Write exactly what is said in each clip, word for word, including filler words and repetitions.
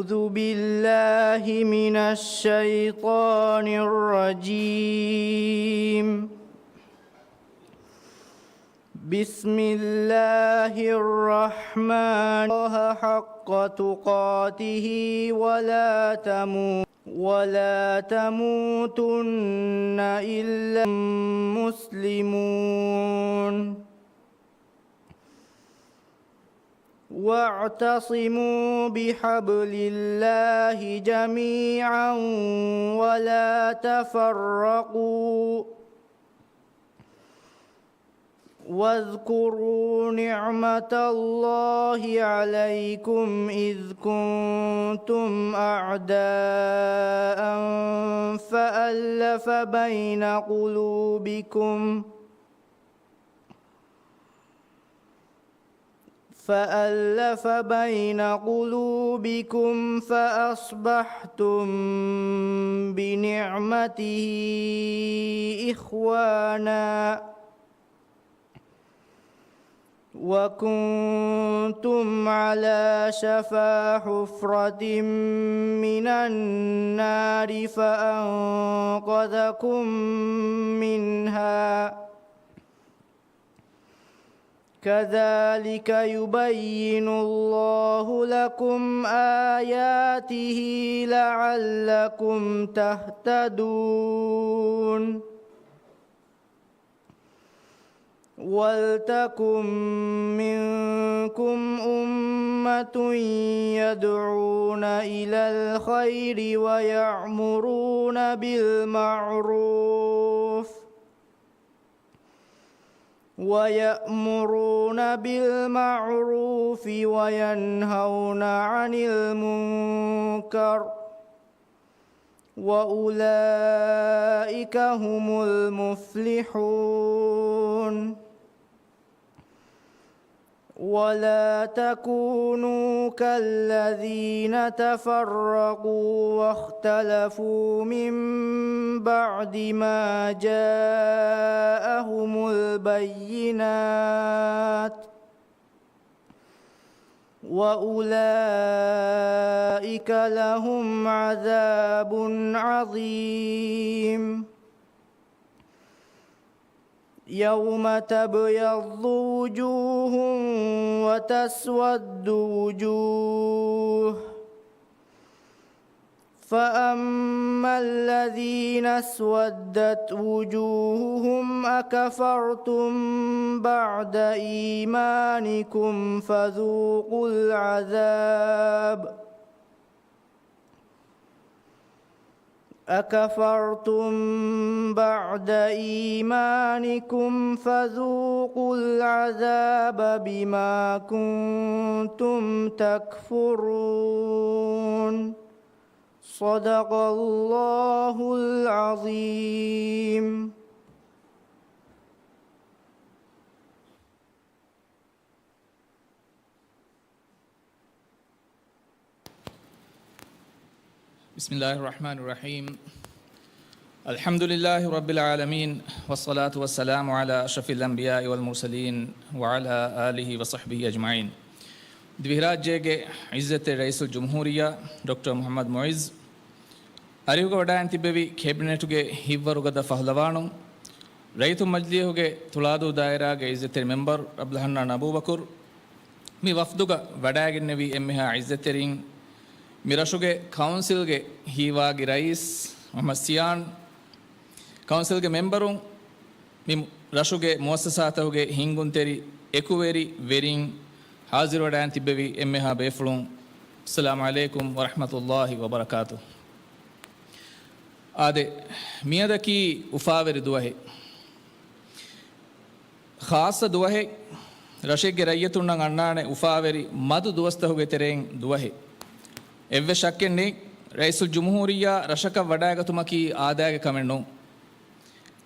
أعوذ بالله من الشيطان الرجيم. بسم الله الرحمن، الله حق تقاته ولا تمو-، ولا تموتن إلا مسلمون. واعتصموا بحبل الله جميعا ولا تفرقوا. واذكروا نعمة الله عليكم إذ كنتم أعداء فألف بين قلوبكم، فألف بين قلوبكم فأصبحتم بنعمته إخوانا وكنتم على شفا حفرة من النار فأنقذكم منها. كذلك يبين الله لكم آياته لعلكم تهتدون. ولتكن منكم أمة يدعون إلى الخير ويأمرون بالمعروف، ويأمرون بالمعروف وينهون عن المنكر، وأولئك هم المفلحون. ولا تكونوا كالذين تفرقوا واختلفوا من بعد ما جاءهم البينات، وأولئك لهم عذاب عظيم. يوم تبيض وجوه وتسود وجوه، فأما الذين اسودت وجوههم أكفرتم بعد إيمانكم فذوقوا العذاب، أكفرتم بعد إيمانكم فذوقوا العذاب بما كنتم تكفرون. صدق الله العظيم. بسم الله الرحمن الرحيم. الحمد لله رب العالمين، والصلاة والسلام على أشرف الأنبياء والمرسلين، وعلى آله وصحبه أجمعين. ދިވެހިރާއްޖޭގެ ޢިއްޒަތްތެރި ރައީސުލްޖުމްހޫރިއްޔާ ޑޮކްޓަރ މުޙައްމަދު މުޢިއްޒު، އަރިހުގަ ވަޑައިގެން ތިއްބެވި ކެބިނެޓުގެ ހިތްވަރުގަދަ ފަހުލަވާނުން، ރައްޔިތުން މަޖިލީހުގެ ތުޅާދޫ ދާއިރާގެ ޢިއްޒަތްތެރި މެމްބަރު ޢަބްދުލްޙަންނާން އަބޫބަކުރު، މި ވަފްދުގަ ވަޑައިގެންނެވި އެންމެހާ ޢިއްޒަތްތެރިން، މި ރަށުގެ ކައުންސިލްގެ ހީވާގި ރައީސް މުޙައްމަދު ސިޔާން، ކައުންސިލްގެ މެމްބަރުން، މި ރަށުގެ މުއައްސަސާތަކުގެ ހިންގުންތެރި އެކުވެރި ވެރިން، ޙާޒިރުވެޑާން ތިއްބެވި އެންމެހާ ބޭފުޅުން، އައްސަލާމު ޢަލައިކުމް ވަރަޙްމަތުﷲި ވަބަރަކާތު. އާދެ، މިއަދަކީ އުފާވެރި ދުވަހެއް. ޚާއްޞަ ދުވަހެއް، ރަށެއްގެ ރައްޔިތުންނަށް އަންނާނެ އުފާވެރި މަދު ދުވަސްތަކުގެ ތެރެއިން ދުވަހެއް. އެއްވެސް ޝައްކެއް ނެތް، ރައީސުލްޖުމްހޫރިއްޔާ ރަށަކަށް ވަޑައިގަތުމަކީ އާދައިގެ ކަމެއް ނޫން.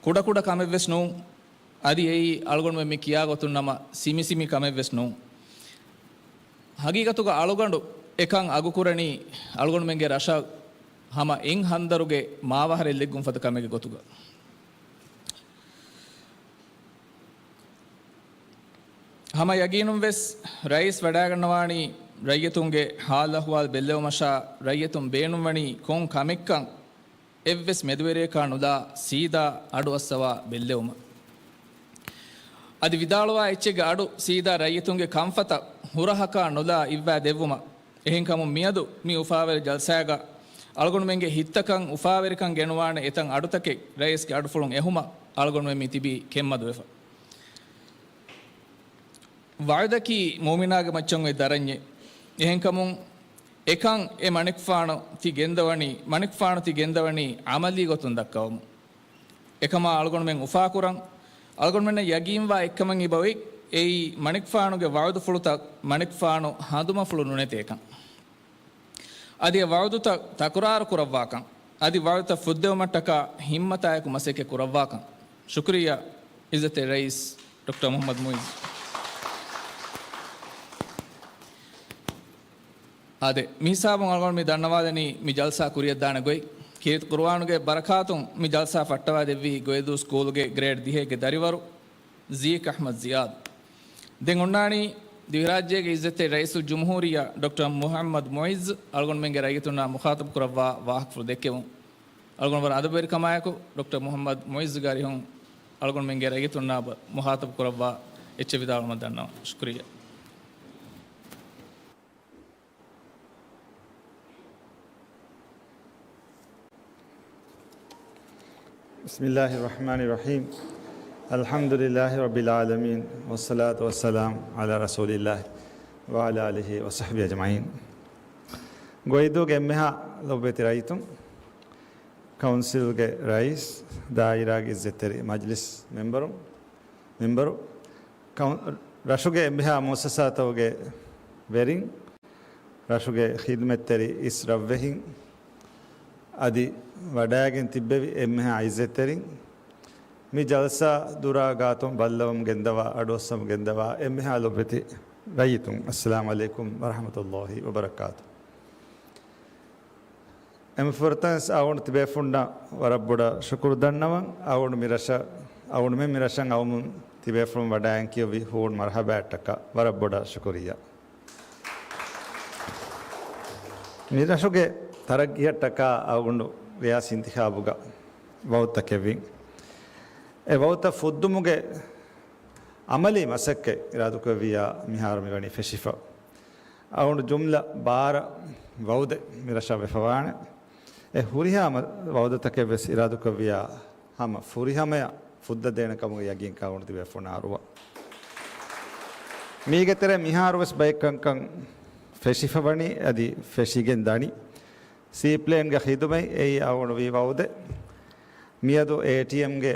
ކުޑަކުޑަ ކަމެއްވެސް ނޫން. އަދި އެއީ އަޅުގަނޑުމެން މި ކިޔާގޮތުން ނަމަ ސިމިސިމި ކަމެއްވެސް ނޫން. ހަގީގަތުގަ އަޅުގަނޑު އެކަން އަގުކުރަނީ އަޅުގަނޑުމެންގެ ރަށަށް ހަމަ އެއް ހަނދަރުގެ މާވަހަރެއް ލެއްގުން ފަދަ ކަމެއްގެ ގޮތުގަ. ހަމަ ޔަގީނުންވެސް ރައީސް ވަޑައިގަންނަވާނީ ރައްޔިތުންގެ ހާލު އަހުވާލު ބެއްލެވުމަށާ ރައްޔިތުން ބޭނުންވަނީ ކޮން ކަމެއްކަން އެއްވެސް މެދުވެރިޔަކާ ނުލާ ސީދާ އަޑުއައްސަވާ ބެއްލެވުމަށް. އަދި ވިދާޅުވާ އެއްޗެއްގެ އަޑު ސީދާ ރައްޔިތުންގެ ކަންފަތަށް ހުރަހަކާ ނުލާ އިއްވާ ދެއްވުމަށް. އެހެންކަމުން މިއަދު މި އުފާވެރި ޖަލްސާގަ އަޅުގަނޑުމެންގެ ހިތްތަކަށް އުފާވެރިކަން ގެނުވާނެ އެތައް އަޑުތަކެއް ރައީސްގެ އަޑުފުޅުން އެހުމަށް އަޅުގަނޑުމެން މި ތިބީ ކެތްމަދުވެފަ. ވަޢުދަކީ މުއުމިނާގެ މައްޗަށް އޮތް ދަރަންޏެއް. އެހެންކަމުން އެކަން އެ މަނިކުފާނު ތި ގެންދަވަނީ، މަނިކުފާނު ތި ގެންދަވަނީ ޢަމަލީ ގޮތުން ދައްކަވަމުން. އެކަމާ އަޅުގަނޑުމެން އުފާކުރަން، އަޅުގަނޑުމެންނަށް ޔަގީންވާ އެއްކަމެއް އެބައޮތް، އެއީ މަނިކުފާނުގެ ވަޢުދުފުޅުތައް މަނިކުފާނު ހަނދުމަފުޅު ނުނެތޭކަން. އަދި އެ ވަޢުދުތައް ތަކުރާރު ކުރައްވާކަން، އަދި ވަޢުދުތައް ފުއްދެވުމަށްޓަކާ ހިންމަތާއެކު މަސައްކަތް ކުރައްވާކަން. ޝުކުރިއްޔާ، ޢިއްޒަތްތެރި ރައީސް ޑޮކްޓަރ މުޙައްމަދު މުޢިއްޒު. އާދެ، މިހިސާބުން އަޅުގަނޑު މި ދަންނަވާލަނީ މި ޖަލްސާ ކުރިއަށްދާނެ ގޮތް. ކީރިތި ޤުރުއާނުގެ ބަރަކާތުން މި ޖަލްސާ ފައްޓަވާދެއްވީ ގޮއިދޫ ސްކޫލުގެ ގްރޭޑް ދިހައިގެ ދަރިވަރު ޒީއެކް އަޙްމަދު ޒިޔާދު. ދެން އޮންނާނީ ދިވެހިރާއްޖޭގެ ޢިއްޒަތްތެރި ރައީސުލްޖުމްހޫރިއްޔާ ޑޮކްޓަރ މުޙައްމަދު މުޢިއްޒު އަޅުގަނޑުމެންގެ ރައްޔިތުންނާ މުޚާޠަބު ކުރައްވާ ވާހަކަފުޅު ދެއްކެވުން. އަޅުގަނޑު ވަރަށް އަދަބުވެރިކަމާއެކު ޑޮކްޓަރ މުޙައްމަދު މުޢިއްޒުގެ އަރިހުން އަޅުގަނޑުމެންގެ ރައްޔިތުންނާ ބަ-، މުޚާޠަބު ކުރައްވާ އެއްޗެއް ވިދާޅުވުމަށް ދަންނަވަން. ޝުކުރިއްޔާ. بسم الله الرحمن الرحيم. الحمد لله رب العالمين، والصلاة والسلام على رسول الله وعلى آله وصحبه أجمعين. ގޮއިދޫގެ އެންމެހާ ލޮބުވެތި ރައްޔިތުން، ކައުންސިލްގެ ރައީސް، ދާއިރާގެ އިއްޒަތްތެރި މަޖްލިސް މެމްބަރު، މެމްބަރު، ކައު-، ރަށުގެ އެންމެހާ މުއައްސަސާތަކުގެ ވެރިން، ރަށުގެ ޚިދުމަތްތެރި އިސް ރަށްވެހިން، އަދި ވަޑައިގެން ތިއްބެވި އެންމެހާ އިއްޒަތްތެރިން، މި ޖަލްސާ ދުރާ ގާތުން ބައްލަވަމުން ގެންދަވާ، އަޑުއައްސަމުން ގެންދަވާ އެންމެހާ ލޮބުވެތި ރައްޔިތުން، އައްސަލާމު ޢަލައިކުމް ވަރަޙްމަތުﷲ ވަބަރަކާތު. އެންމެ ފުރަތަމަވެސް އަޅުގަނޑު ތިބޭފުޅުންނަށް ވަރަށް ބޮޑަށް ޝުކުރު ދަންނަވަން. އަޅުގަނޑު މި ރަށަށް، އަޅުގަނޑުމެން މި ރަށަށް އައުމުން ތިބޭފުޅުން ވަޑައިގެން ކިޔުއްވި ހޫނު މަރުޙަބާއަށްޓަކާ ވަރަށް ބޮޑަށް ޝުކުރިއްޔާ. މި ރަށުގެ ތަރައްގީއަށްޓަކާ އަޅުގަނޑު ރިޔާސީ އިންތިޚާބުގަ ވައުދުތަކެއްވިން. އެ ވައުދުތައް ފުއްދުމުގެ ޢަމަލީ މަސައްކަތް އިރާދުކުރެއްވިއްޔާ މިހާރު މިވަނީ ފެށިފަ. އަޅުގަނޑު ޖުމްލަ ބާރަ ވައުދެއް މި ރަށަށް ވެފަވާނެ. އެ ހުރިހާ މަ-، ވައުދުތަކެއް ވެސް އިރާދުކުރެއްވިއްޔާ ހަމަ ފުރިހަމަޔަށް ފުއްދަދޭނެ ކަމުގެ ޔަގީންކަން އަޅުގަނޑު ތިބޭފުޅުންނަށް އަރުވާ. މީގެ ތެރޭ މިހާރު ވެސް ބައެއް ކަންކަން ފެށިފަވަނީ އަދި ފެށިގެން ދަނީ. ސީޕްލޭންގެ ޚިދުމަތް އެއީ އަޅުގަނޑު ވީ ވައުދެއް. މިއަދު އޭޓީއެމްގެ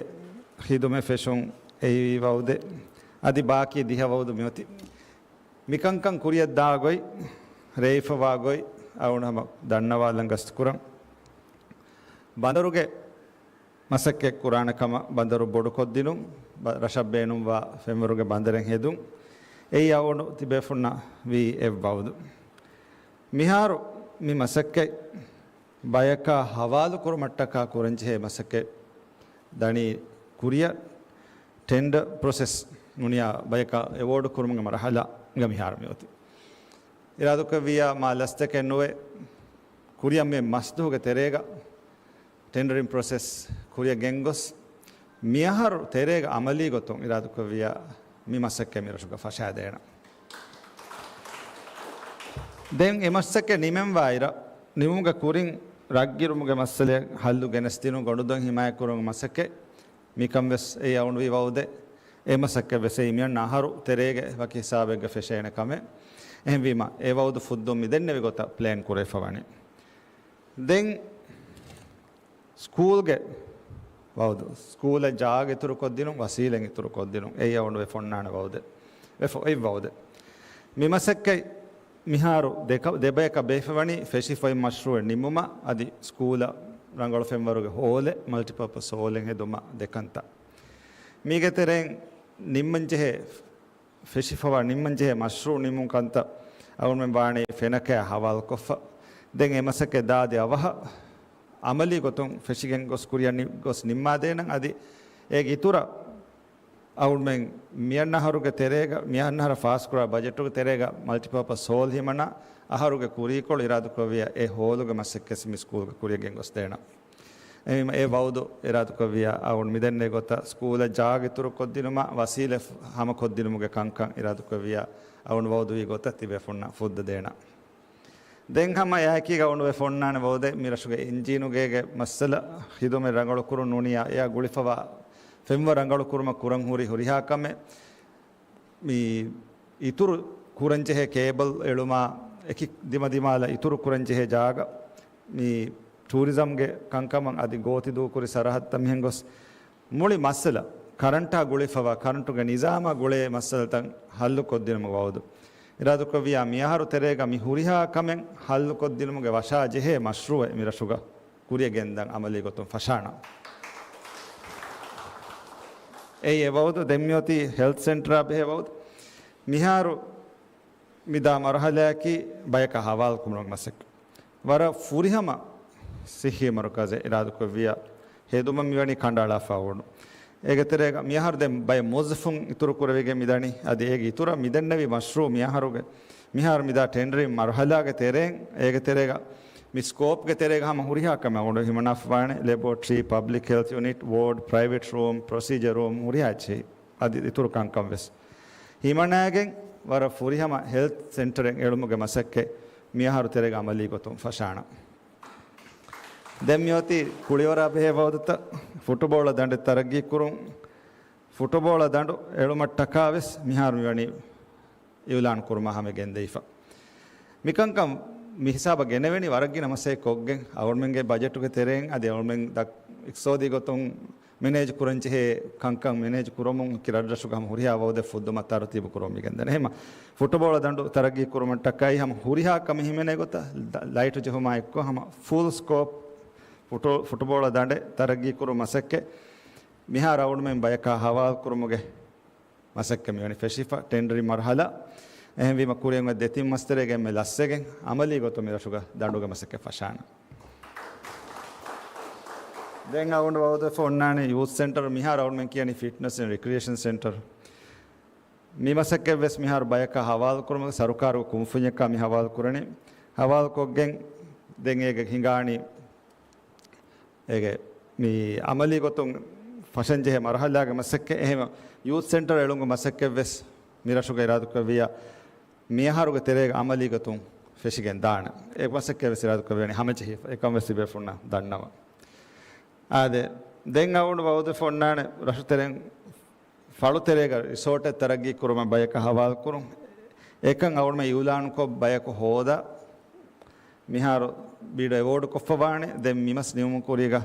ޚިދުމަތް ފެށުން އެއީ ވީ ވައުދެއް. އަދި ބާކީ ދިހަ ވައުދު މިއޮތީ. މިކަންކަން ކުރިއަށް ދާ ގޮތް، ރޭވިފަވާ ގޮތް އަޅުގަނޑު ހަމަ ދަންނަވާލަން ގަސްތުކުރަން. ބަނދަރުގެ މަސައްކަތް ކުރާނެ ކަމަށް ބަނދަރު ބޮޑުކޮށްދިނުން، ބަ-، ރަށަށް ބޭނުންވާ ފެންވަރުގެ ބަނދަރެއް ހެދުން. އެއީ އަޅުގަނޑު ތިބޭފުންނަށް ވީ އެއް ވައުދު. މިހާރު މި މަސައްކަތް ބަޔަކާ ހަވާލު ކުރުމަށްޓަކާ ކުރަންޖެހޭ މަސައްކަތް ދަނީ ކުރިއަށް ޓެންޑަރ ޕްރޮސެސް ނޫނިއްޔާ ބަޔަކަށް އެވޯޑް ކުރުމުގެ މަރުޙަލާގަ މިހާރު މިއޮތީ. އިރާދުކުރެއްވިއްޔާ މާ ލަސްތަކެއް ނުވެ، ކުރިއަށް މި މަސްދުވަހުގެ ތެރޭގަ ޓެންޑަރިން ޕްރޮސެސް ކުރިއަށް ގެންގޮސް، މިއަހަރު ތެރޭގަ ޢަމަލީ ގޮތުން އިރާދުކުރެއްވިއްޔާ މި މަސައްކަތް މި ރަށުގަ ފަށާދޭނަން. ދެން އެ މަސައްކަތް ނިމެންވާއިރަށް، ނިމުމުގެ ކުރިން ރަށްގިރުމުގެ މައްސަލައަށް ހައްލު ގެނެސްދިނުން، ގޮނޑުދޮށް ހިމާޔަތްކުރުމުގެ މަސައްކަތް، މިކަން ވެސް އެއީ އަޅުގަނޑު ވީ ވައުދެއް. އެ މަސައްކަތް ވެސް އެއީ މިއަންނަ އަހަރު ތެރޭގެ ވަކި ހިސާބެއްގަ ފެށޭނެ ކަމެއް. އެހެންވީމަ، އެ ވައުދު ފުއްދުން މި ދެންނެވި ގޮތަށް ޕްލޭން ކުރެވިފަވަނީ. ދެން ސްކޫލްގެ ވައުދު، ސްކޫލަށް ޖާގަ އިތުރުކޮށްދިނުން، ވަސީލަތް އިތުރުކޮށްދިނުން، އެއީ އަޅުގަނޑު އެ ފޮންނާނެ ވައުދެއް. އެ ފޮ-، އެއް ވައުދެއް. މި މަސައްކަތް މިހާރު ދެކަ-، ދެބަޔަކަށް ބޭފަވަނީ ފެށިފައި މަޝްރޫއެއް ނިމުމަށް އަދި ސްކޫލަށް ރަނގަޅު ފެންވަރުގެ ހޯލެއް، މަލްޓިޕާޕަސް ހޯލެއް ހެދުމަށް ދެކަންތައް. މީގެ ތެރެއިން ނިންމަންޖެހޭ ފެށިފަވާ ނިންމަންޖެހޭ މަޝްރޫއު ނިމުން ކަންތައް އަޅުގަނޑުމެން ވާނީ ފެނަކަޔާ ހަވާލުކޮށްފަ. ދެން އެ މަސައްކަތް ދާދި އަވަހަށް އަމަލީ ގޮތުން ފެށިގެން ގޮސް ކުރިއަށް ނި-، ގޮސް ނިންމާދޭނަން. އަދި އޭގެ އިތުރަށް އަޅުމެން މިއަންނަ އަހަރުގެ ތެރޭގަ، މިއަންނަ އަހަރަށް ފާސްކުރާ ބަޖެޓުގެ ތެރޭގަ މަލްޓިޕާޕަސް ހޯލް ހިމަނާ އަހަރުގެ ކުރީކޮޅު އިރާދަކުރެއްވިއްޔާ އެ ހޯލުގެ މަސައްކަތް މި ސްކޫލްގަ ކުރިޔަށް ގެންގޮސްދޭނަން. އެހެންވީމަ އެ ވައުދު އިރާދަކުރެއްވިއްޔާ އަޅުގަނޑު މިދެންނެވި ގޮތަށް ސްކޫލަށް ޖާގަ އިތުރުކޮށްދިނުމަށް ވަސީލަތް ހަމަކޮށްދިނުމުގެ ކަންކަން އިރާދަކުރެއްވިއްޔާ އަޅުގަނޑު ވައުދުވި ގޮތަށް ތިބޭފުންނަށް ފުއްދަ ދޭނަން. ދެން ހަމަ އެއާއެކީގަ އަޅުގަނޑު އޮންނާނެ ވައުދެއް މި ރަށުގެ އިންޖީނުގޭގެ މައްސަލަ ޚިދުމަތް ރަނގަޅުކުރުން ނޫނިއްޔާ އެއާ ގުޅިފަވާ ފެންވަރު ރަނގަޅުކުރުމަށް ކުރަން ހުރި ހުރިހާ ކަމެއް މި އިތުރު ކުރަންޖެހޭ ކޭބަލް އެޅުމާ، އެކި ދިމަދިމާލަށް އިތުރު ކުރަންޖެހޭ ޖާގަ، މި ޓޫރިޒަމްގެ ކަންކަމަށް އަދި ގޯތި ދޫކުރި ސަރަހައްދަށް މިހެން ގޮސް މުޅި މައްސަލަ، ކަރަންޓާ ގުޅިފަވާ ކަރަންޓުގެ ނިޒާމާ ގުޅޭ މައްސަލަތައް ހައްލުކޮށްދިނުމުގެ ވައުދު. އިރާދަކުރެއްވިއްޔާ މިއަހަރު ތެރޭގަ މި ހުރިހާ ކަމެއް ހައްލުކޮށްދިނުމުގެ ވަށާ ޖެހޭ މަޝްރޫއެއް މި ރަށުގަ ކުރިޔަށް ގެންދަން އަމަލީ ގޮތުން ފަށާނަން. އެއީ އެ ވައުދު. ދެން މިއޮތީ ހެލްތް ސެންޓަރާ ބެހޭ ވައުދު. މިހާރު މިދާ މަރުހަލާއަކީ ބަޔަކަށް ހަވާލުކުރުމުގެ މަސައްކަތް. ވަރަށް ފުރިހަމަ ސިއްހީ މަރުކަޒެއް އިރާދަކުރެއްވިއްޔާ ހެދުމަށް މިވަނީ ކަނޑައަޅާފަ އޮންނު. އޭގެ ތެރޭގަ މިއަހަރު ދެން ބައެއް މުވައްޒަފުން އިތުރު ކުރެވިގެން މިދަނީ. އަދި އޭގެ އިތުރަށް މިދެންނެވި މަޝްރޫއު މިއަހަރުގެ، މިހާރު މިދާ ޓެންޑަރިން މަރުހަލާގެ ތެރެއިން، އޭގެ ތެރޭގަ މި ސްކޯޕްގެ ތެރޭގަ ހަމަ ހުރިހާ ކަމެއް އަޅުގަނޑު ހިމަނާފަވާނެ. ލެބޯޓްރީ، ޕަބްލިކް ހެލްތް ޔުނިޓް، ވޯޑް، ޕްރައިވެޓް ރޫމް، ޕްރޮސީޖަރ ރޫމް، ހުރިހާ އެއްޗެހި. އަދި އިތުރު ކަންކަން ވެސް ހިމަނާގެން ވަރަށް ފުރިހަމަ ހެލްތް ސެންޓަރެއް އެޅުމުގެ މަސައްކަތް މިއަހަރު ތެރޭގަ އަމަލީ ގޮތުން ފަށާނަން. ދެން މިއޮތީ ކުޅިވަރާ ބެހޭ ވައުދުތައް. ފުޓުބޯޅަ ދަނޑެއް ތަރައްގީ ކުރުން. ފުޓުބޯޅަ ދަނޑު އެޅުމަށްޓަކާ ވެސް މިހާރު މިވަނީ އިއުލާން ކުރުމާ ހަމަ ގެންދެވިފަ. މިކަންކަން މި ހިސާބަށް ގެނެވެނީ ވަރަށް ގިނަ މަސައްކަތް ކޮށްގެން، އަޅުގަނޑުމެންގެ ބަޖެޓުގެ ތެރެއިން އަދި އަޅުގަނޑުމެން ދަ-، އިޤްތިޞާދީ ގޮތުން މެނޭޖް ކުރަން ޖެހޭ ކަންކަން މެނޭޖް ކުރަމުން އެކި ރަށްރަށުގަ ހަމަ ހުރިހާ ވައުދެއް ފުއްދުމަށް ތަރުތީބު ކުރަމުން މިގެންދަނީ. އެހެންމަ ފުޓުބޯޅަ ދަނޑު ތަރައްގީ ކުރުމަށްޓަކައި ހަމަ ހުރިހާ ކަމެއް ހިމެނޭ ގޮތަށް ލަ-، ލައިޓު ޖެހުމާ އެއްކޮށް ހަމަ ފުލް ސްކޯޕް ފުޓު-، ފުޓުބޯޅަ ދަނޑެއް ތަރައްގީ ކުރުމުގެ މަސައްކަތް މިހާރު އަޅުގަނޑުމެން ބަޔަކާ ހަވާލު ކުރުމުގެ މަސައްކަތް މިވަނީ ފެށިފަ ޓެންޑަރިން މަރުހަލާ. އެހެންވީމަ ކުރިއަށް އޮތް ދެ ތިން މަސް ތެރޭގަ އެންމެ ލަސްވެގެން އަމަލީ ގޮތުން މި ރަށުގަ ދަނޑުގެ މަސައްކަތް ފަށާނަން. ދެން އަޅުގަނޑު ވައުދުވެފަ އޮންނާނީ ޔޫތް ސެންޓަރު. މިހާރު އަޅުގަނޑުމެން ކިޔަނީ ފިޓްނަސް އެންޑް ރިކްރިއޭޝަން ސެންޓަރު. މި މަސައްކަތް ވެސް މިހާރު ބަޔަކަށް ހަވާލު ކުރުމުގެ ސަރުކާރުގެ ކުންފުންޏަކާ މި ހަވާލު ކުރަނީ. ހަވާލު ކޮށްގެން ދެން އޭގެ ހިނގާނީ އޭގެ މި އަމަލީ ގޮތުން ފަށަންޖެހޭ މަރުހަލާގެ މަސައްކަތް. އެހެން ޔޫތް ސެންޓަރު އެޅުމުގެ މަސައްކަތް ވެސް މި ރަށުގަ އިރާދަކުރެއްވިއްޔާ މިއަހަރުގެ ތެރޭގަ އަމަލީ ގޮތުން ފެށިގެން ދާނެ. އެ މަސައްކަތް ވެސް އިރާދަކުރެއްވި ވަނީ ހަމަޖެހިފަ. އެކަން ވެސް ތިބޭފުންނަށް ދަންނަވަން. އާދެ، ދެން އަޅުގަނޑު ވައުދުވެފަ އޮންނާނެ ރަށުތެރެއިން ފަޅުތެރޭގަ ރިސޯޓެއް ތަރައްގީ ކުރުމަށް ބަޔަކަށް ހަވާލު ކުރުން. އެކަން އަޅުގަނޑުމެން އިއުލާނުކޮށް ބަޔަކު ހޯދާ، މިހާރު ބިޑު އެވޯޑު ކޮށްފަވާނެ. ދެން މިމަސް ނިމުމުގެ ކުރީގަ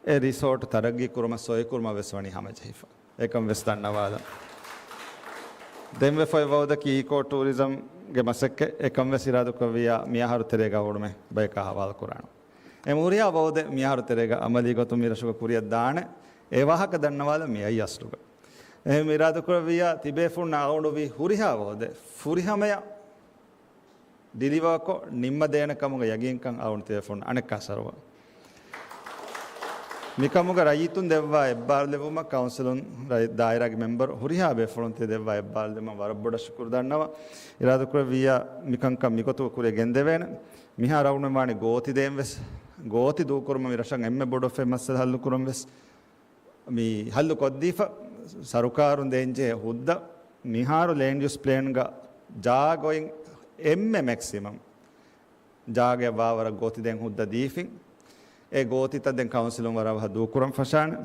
އެ ރިސޯޓު ތަރައްގީ ކުރުމަށް ސޮއިކުރުމަށް ވެސް ވަނީ ހަމަޖެހިފަ. އެކަން ވެސް ދަންނަވާލަން. ދެން ވެފައި ވައުދަކީ އީކޯ ޓޫރިޒަމްގެ މަސައްކަތް. އެކަން ވެސް އިރާދަކުރެއްވިއްޔާ މިއަހަރު ތެރޭގަ އަޅުގަނޑުމެން ބަޔަކާ ހަވާލު ކުރާނަން. އެ ހުރިހާ ވައުދެއް މިއަހަރު ތެރޭގަ އަމަލީ ގޮތުން މި ރަށުގަ ކުރިއަށް ދާނެ. އެ ވާހަކަ ދަންނަވާލަން މި އައި އަސްލުގަ. އެހެން އިރާދަކުރެއްވިއްޔާ ތިބޭފުންނަށް އަޅުގަނޑު ވީ ހުރިހާ ވައުދެއް ފުރިހަމަޔަށް ޑިލިވާކޮށް ނިންމަދޭނެ ކަމުގެ ޔަގީންކަން އަޅުގަނޑު ތިބޭފުން އަނެއްކާ ސަރުވަ. މިކަމުގަ ރައްޔިތުން ދެއްވާ އެއްބާރުލެވުމަށް ކައުންސިލުން ރައް-، ދާއިރާގެ މެމްބަރު ހުރިހާ ބޭފުޅުން ތި ދެއްވާ އެއްބާރުލެވުމަށް ވަރަށް ބޮޑަށް ޝުކުރު ދަންނަވަން. އިރާދަކުރެއްވިއްޔާ މިކަންކަން މިގޮތުގަ ކުރިއަށް ގެންދެވޭނެ. މިހާރު އަޅުގަނޑުމެން ވާނީ ގޯތި ދޭން ވެސް. ގޯތި ދޫކުރުމަށް މި ރަށަށް އެންމެ ބޮޑު އެއް މައްސަލަ ހައްލު ކުރަން ވެސް. މި ހައްލު ކޮށްދީފަ، ސަރުކާރުން ދޭންޖެހޭ ހުއްދަ މިހާރު ލޭންޑް ޔޫސް ޕްލޭންގަ ޖާގައިން އެންމެ މެކްސިމަމް ޖާގައަށް ވާވަރަށް ގޯތި ދޭން ހުއްދަ ދީފިން. އެ ގޯތިތައް ދެން ކައުންސިލުން ވަރަށް ދޫކުރަން ފަށާނެ.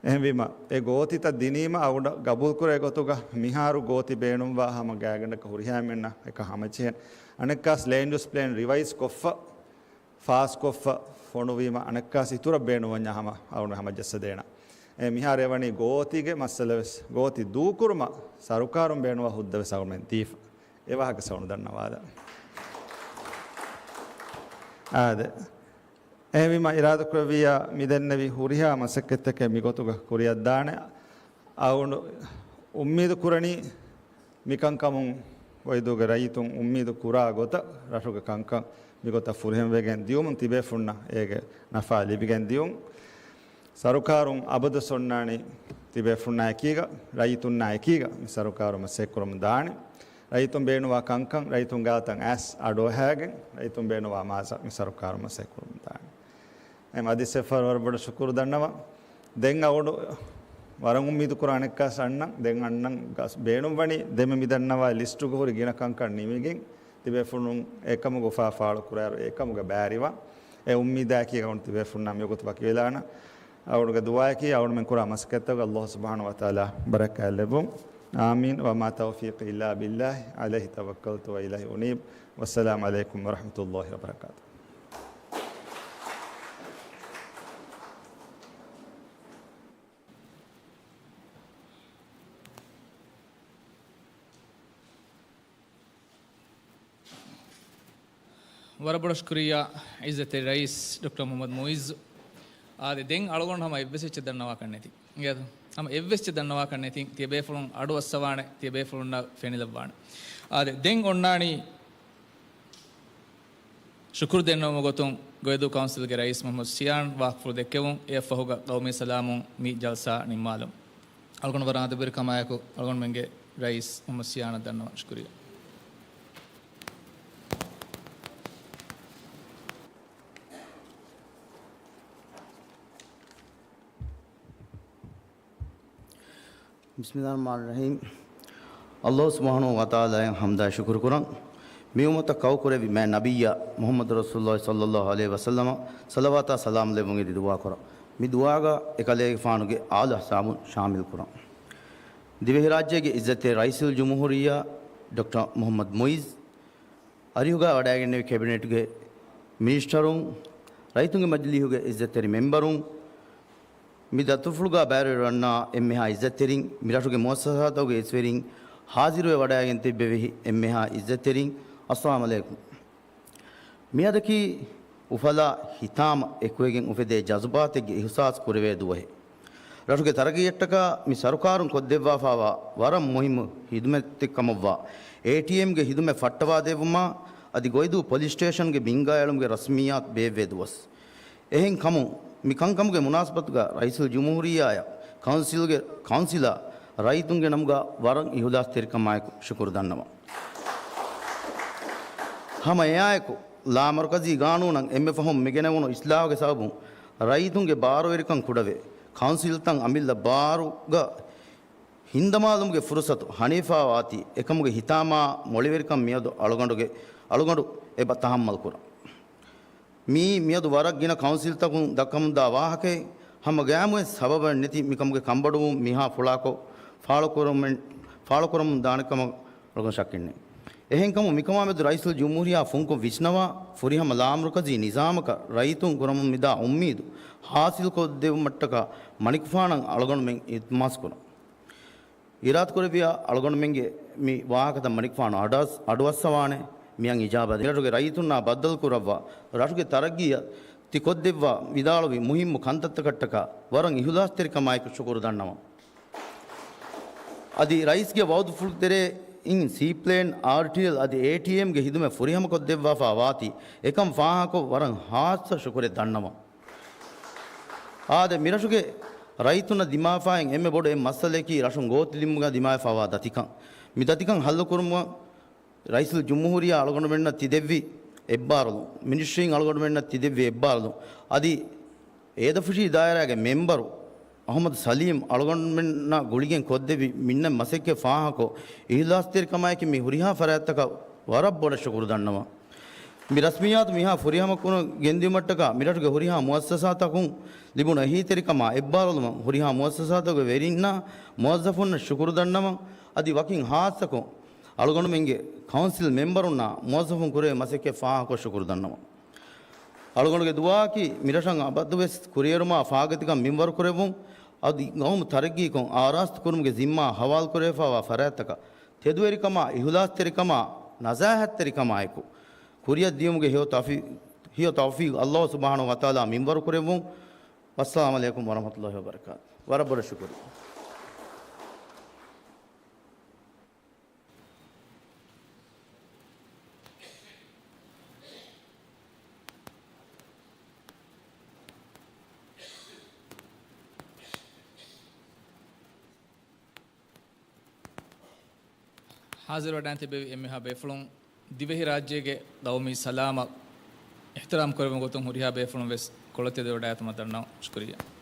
އެހެންވީމަ، އެ ގޯތިތައް ދިނީމަ އަޅުގަނޑަށް ގަބޫލުކުރޭ ގޮތުގަ މިހާރު ގޯތި ބޭނުންވާ ހަމަ ގާތްގަނޑަކަށް ހުރިހާ އެންމެންނަށް އެކަން ހަމަޖެހޭނެ. އަނެއްކާސް ލޭންޑް ޔޫސް ޕްލޭން ރިވައިޒް ކޮށްފަ، ފާސްކޮށްފަ ފޮނުވީމަ އަނެއްކާސް އިތުރަށް ބޭނުންވަންޏާ ހަމަ އަޅުގަނޑު ހަމަޖައްސަދޭނަން. އެ މިހާރު އެވަނީ ގޯތީގެ މައްސަލަ ވެސް، ގޯތި ދޫކުރުމަށް ސަރުކާރުން ބޭނުންވާ ހުއްދަ ވެސް އަޅުގަނޑުމެން ދީފަ. އެ ވާހަކަ ސައުނު ދަންނަވާލަ. އާދެ. އެހެންވީމަ އިރާދަކުރެއްވިއްޔާ މިދެންނެވި ހުރިހާ މަސައްކަތްތަކެއް މިގޮތުގަ ކުރިއަށްދާނެ. އަޅުގަނޑު އުއްމީދު ކުރަނީ މިކަންކަމުން އޮއިދޫގެ ރައްޔިތުން އުއްމީދު ކުރާ ގޮތަށް ރަށުގެ ކަންކަން މިގޮތަށް ފުރިހަމަވެގެން ދިޔުމުން ތިބޭފުންނަށް އޭގެ ނަފާ ލިބިގެން ދިޔުން. ސަރުކާރުން އަބަދުސް އޮންނާނީ ތިބޭފުޅުންނާ އެކީގަ، ރައްޔިތުންނާ އެކީގަ މި ސަރުކާރު މަސައްކަތްކުރަމުން ދާނެ. ރައްޔިތުން ބޭނުންވާ ކަންކަން ރައްޔިތުން ގާތަށް އައިސް އަޑުއަހައިގެން، ރައްޔިތުން ބޭނުންވާ މާޒަށް މި ސަރުކާރު މަސައްކަތްކުރަމުން ދާނެ. އެ އަދި ސެފަރ ވަރަށް ބޮޑަށް ޝުކުރު ދަންނަވަން. ދެން އަޅުގަނޑު ވަރަށް އުއްމީދު ކުރާނެ އެއްކާސް އަންނަން، ދެން އަންނަން ގަސް ބޭނުންވަނީ ދެމެ މި ދަންނަވާ ލިސްޓުގަ ހުރި ގިނަ ކަންކަން ނިމިގެން، ތިބޭފުޅުން އެކަމުގަ އުފާ ފާޅު ކުރާއިރު އެކަމުގަ ބައިވެރިވާ. އެ އުއްމީދާއެކީގަ އަޅުގަނޑު ތިބޭފުޅުންނާ މިވަގުތު ވަކިވެލާނަން. އަޅުގަނޑުގެ ދުޢާއަކީ އަޅުގަނޑުމެން ކުރާ މަސައްކަތްތަކުގަ ﷲ ސުބްޙާނަހޫ ވަތަޢާލާ ބަރަކާތް ލެއްވުން. އާމީން. ވަމާ ތައުފީޤީ އިއްލާ ބިއްލާހި ޢަލައިހި ތަވައްކަލްތު ވައިލައިހި އުނީބް. ވައްސަލާމު ޢަލައިކުމް ވަރަޙްމަތުﷲި ވަބަރަކާތުހު. ވަރަށް ބޮޑަށް ޝުކުރިއްޔާ ޢިއްޒަތްތެރި ރައީސް ޑޮކްޓަރ މުޙައްމަދު މުޢިއްޒު. އާދެ، ދެން އަޅުގަނޑު ހަމަ އެއްވެސް އެއްޗެއް ދަންނަވާކަށް ނެތި. އިނގޭތަ؟ ހަމަ އެއްވެސް އެއްޗެއް ދަންނަވާކަށް ނެތި. ތިޔަބޭފުޅުން އަޑުއައްސަވާނެ، ތިޔަބޭފުޅުންނަށް ފެނިލައްވާނެ. އާދެ، ދެން އޮންނާނީ ޝުކުރު ދެންނެވުމުގެ ގޮތުން ގޮއިދޫ ކައުންސިލްގެ ރައީސް މުޙައްމަދު ޝިޔާން ވާހަކަފުޅު ދެއްކެވުން. އެއަށްފަހުގަ ޤައުމީ ސަލާމުން މި ޖަލްސާ ނިންމާލަން. އަޅުގަނޑު ވަރަށް އަދަބުވެރިކަމާއެކު އަޅުގަނޑުމެންގެ ރައީސް މުޙައްމަދު ޝިޔާނަށް ދަންނަވަން. ޝުކުރިއްޔާ. ބިސްމިﷲިއްރަޙްމާނިއްރަޙީމް. ﷲ ސުބްޙާނަހޫ ވަތަޢާލާއަށް ޙަމްދާއި ޝުކުރު ކުރަން. މި އުއްމަތަށް ކައުކުރެއްވި މާތް ނަބިއްޔާ މުޙައްމަދު ރަސޫލުﷲ ޞައްލަﷲު ޢަލައިހި ވަސައްލަމަށް ޞަލަވާތާ ސަލާމް ލެއްވުން އެދި ދުޢާ ކުރަން. މި ދުޢާގަ އެކަލޭގެފާނުގެ އާލު އަޞްޙާބުން ޝާމިލް ކުރަން. ދިވެހިރާއްޖޭގެ ޢިއްޒަތްތެރި ރައީސުލްޖުމްހޫރިއްޔާ ޑޮކްޓަރ މުޙައްމަދު މުޢިއްޒު، އަރިހުގަ ވަޑައިގެންނެވި ކެބިނެޓްގެ މިނިސްޓަރުން، ރައްޔިތުންގެ މަޖިލީހުގެ ޢިއްޒަތްތެރި މެމްބަރުން، މި ދަތުރުފުޅުގަ ބައިވެރިވަންނަ އެންމެހާ ޢިއްޒަތްތެރިން، މި ރަށުގެ މުއައްސަސާތަކުގެ އިސްވެރިން، ޙާޟިރުވެ ވަޑައިގެން ތިއްބެވި އެންމެހާ ޢިއްޒަތްތެރިން، އައްސަލާމް ޢަލައިކުމް. މިއަދަކީ އުފަލާ ހިތާމަ އެކުވެގެން އުފެދޭ ޖަޒުބާތެއްގެ އިޙްސާސް ކުރެވޭ ދުވަހެއް. ރަށުގެ ތަރައްގީއަށްޓަކާ މި ސަރުކާރުން ކޮށްދެއްވާފާވާ ވަރަށް މުހިއްމު ހިދުމަތެއް ކަމަށްވާ އޭޓީއެމްގެ ހިދުމަތް ފައްޓަވާދެއްވުމާ އަދި ގޮއިދޫ ޕޮލިސް ސްޓޭޝަންގެ ބިންގާއެޅުމުގެ ރަސްމިއްޔާތު ބޭއްވޭ ދުވަސް. އެހެން ކަމުން، މި ކަންކަމުގެ މުނާސަބަތުގަ ރައީސުލްޖުމްހޫރިއްޔާއަށް ކައުންސިލްގެ، ކައުންސިލާ ރައްޔިތުންގެ ނަމުގަ ވަރަށް އިހުލާސްތެރިކަމާއެކު ޝުކުރު ދަންނަވަން. ހަމަ އެއާއެކު، ލާމަރުކަޒީ ގާނޫނަށް އެންމެ ފަހުން މިގެނެވުނު އިސްލާހުގެ ސަބަބުން ރައްޔިތުންގެ ބާރުވެރިކަން ކުޑަވެ، ކައުންސިލްތައް އަމިއްލަ ބާރުގަ ހިންދަމާލުމުގެ ފުރުސަތު ހަނިފާވާތީ، އެކަމުގެ ހިތާމާ މޮޅިވެރިކަން މިއަދު އަޅުގަނޑުގެ، އަޅުގަނޑު އެބަ ތަޙައްމަލް ކުރަން. މީ މިއަދު ވަރަށް ގިނަ ކައުންސިލްތަކުން ދައްކަމުންދާ ވާހަކައެއް. ހަމަ ގައިމުވެސް ސަބަބެއް ނެތި މިކަމުގެ ކަންބޮޑުވުން މިހާ ފުޅާކޮށް ފާޅުކުރަމުން، ފާޅުކުރަމުން ދާނެ ކަމަށް އަޅުގަނޑު ޝައްކެއް ނެތް. އެހެންކަމުން މިކަމާމެދު ރައީސުލްޖުމްހޫރިއްޔާ ފުންކޮށް ވިސްނަވާ، ފުރިހަމަ ލާމަރުކަޒީ ނިޒާމަކަށް ރައްޔިތުން ކުރަމުން މިދާ އުއްމީދު ހާސިލްކޮށްދެއްވުމަށްޓަކާ މަނިކުފާނަށް އަޅުގަނޑުމެން އިލްތިމާސް ކުރަން. އިރާދަކުރެއްވިޔާ އަޅުގަނޑުމެންގެ މި ވާހަކަތައް މަނިކުފާނު އަޑުއަސް، އަޑުއައްސަވާނެ. މިއަށް އިޖާބަ ދޭން. މިރަށުގެ ރައްޔިތުންނާ ބައްދަލުކުރައްވާ، ރަށުގެ ތަރައްގީއަށް ތި ކޮށްދެއްވާ ވިދާޅުވި މުހިއްމު ކަންތައްތަކަށްޓަކާ ވަރަށް އިހުލާސްތެރިކަމާއެކު ޝުކުރު ދަންނަވަން. އަދި ރައީސްގެ ވައުދުފުޅު ތެރެއިން ސީޕްލޭން، އާރްޓީއެލް އަދި އޭޓީއެމްގެ ހިދުމަތް ފުރިހަމަކޮށްދެއްވާފާ ވާތީ، އެކަން ފާހަގަކޮށް ވަރަށް ހާއްސަ ޝުކުރެއް ދަންނަވަން. އާދެ، މިރަށުގެ ރައްޔިތުންނަށް ދިމާވެފާ އިން އެންމެ ބޮޑު އެއް މައްސަލައަކީ ރަށުން ގޯތިލުމުގަ ދިމާވެފާވާ ދަތިކަން. މި ދަތިކަން ހައްލުކުރުމަށް ރައީސުލްޖުމްހޫރިއްޔާ އަޅުގަނޑުމެންނަށް ތިދެއްވި އެއްބާރުލުން، މިނިސްޓްރީން އަޅުގަނޑުމެންނަށް ތިދެއްވި އެއްބާރުލުން، އަދި އޭދަފުށީ ދާއިރާގެ މެމްބަރު އަޙްމަދު ސަލީމް އަޅުގަނޑުމެންނާ ގުޅިގެން ކޮށްދެއްވި މިންނަ މަސައްކަތް ފާހަގަކޮށް، އިހުލާސްތެރިކަމާއެކީ މި ހުރިހާ ފަރާތްތަކަށް ވަރަށް ބޮޑަށް ޝުކުރު ދަންނަވަން. މި ރަސްމިއްޔާތު މިހާ ފުރިހަމަ ކުރަން ގެންދިއުމަށްޓަކާ މިރަށުގެ ހުރިހާ މުއައްސަސާތަކުން ލިބުނު އެހީތެރިކަމާ އެއްބާރުލުމަށް ހުރިހާ މުއައްސަސާތަކުގެ ވެރިންނާ މުވައްޒަފުންނަށް ޝުކުރު ދަންނަވަން. އަދި ވަކިން ހާއްސަކޮށް އަޅުގަނޑުމެންގެ ކައުންސިލް މެމްބަރުންނާ މުވައްޒަފުން ކުރެވޭ މަސައްކަތް ފާހަގަކޮށް ޝުކުރު ދަންނަވަން. އަޅުގަނޑުގެ ދުޢާއަކީ މިރަށަށް އަބަދުވެސް ކުރިއެރުމާ ފާގަތިކަން މިންވަރު ކުރެއްވުން، އަދި ގައުމު ތަރައްގީކޮށް އާރާސްތު ކުރުމުގެ ޒިންމާ ހަވާލު ކުރެވިފާވާ ފަރާތްތަކަށް ތެދުވެރިކަމާ، އިހުލާސްތެރިކަމާ، ނަޒާހަތްތެރިކަމާއެކު ކުރިއަށް ދިޔުމުގެ ހެޔޮ ތައުފީ، ހެޔޮ ތައުފީޤު ﷲ ސުބްޙާނަހޫ ވަތަޢާލާ މިންވަރު ކުރެއްވުން. ވައްސަލާމް ޢަލައިކުމް ވަރަޙްމަތުﷲި ވަބަރަކާތު. ވަރަށް ބޮޑަށް ޝުކުރިއްޔާ. ހާޒިރުވެޑާން ތިބެވި އެންމެހާ ބޭފުޅުން، ދިވެހިރާއްޖޭގެ ގައުމީ ސަލާމަތް އިޙްތިރާމް ކުރެވުނު ގޮތުން ހުރިހާ ބޭފުޅުން ވެސް ކޮޅަށް ތެދުވެވަޑައިގަތުމަށް ދަންނަވަން. ޝުކުރިއްޔާ.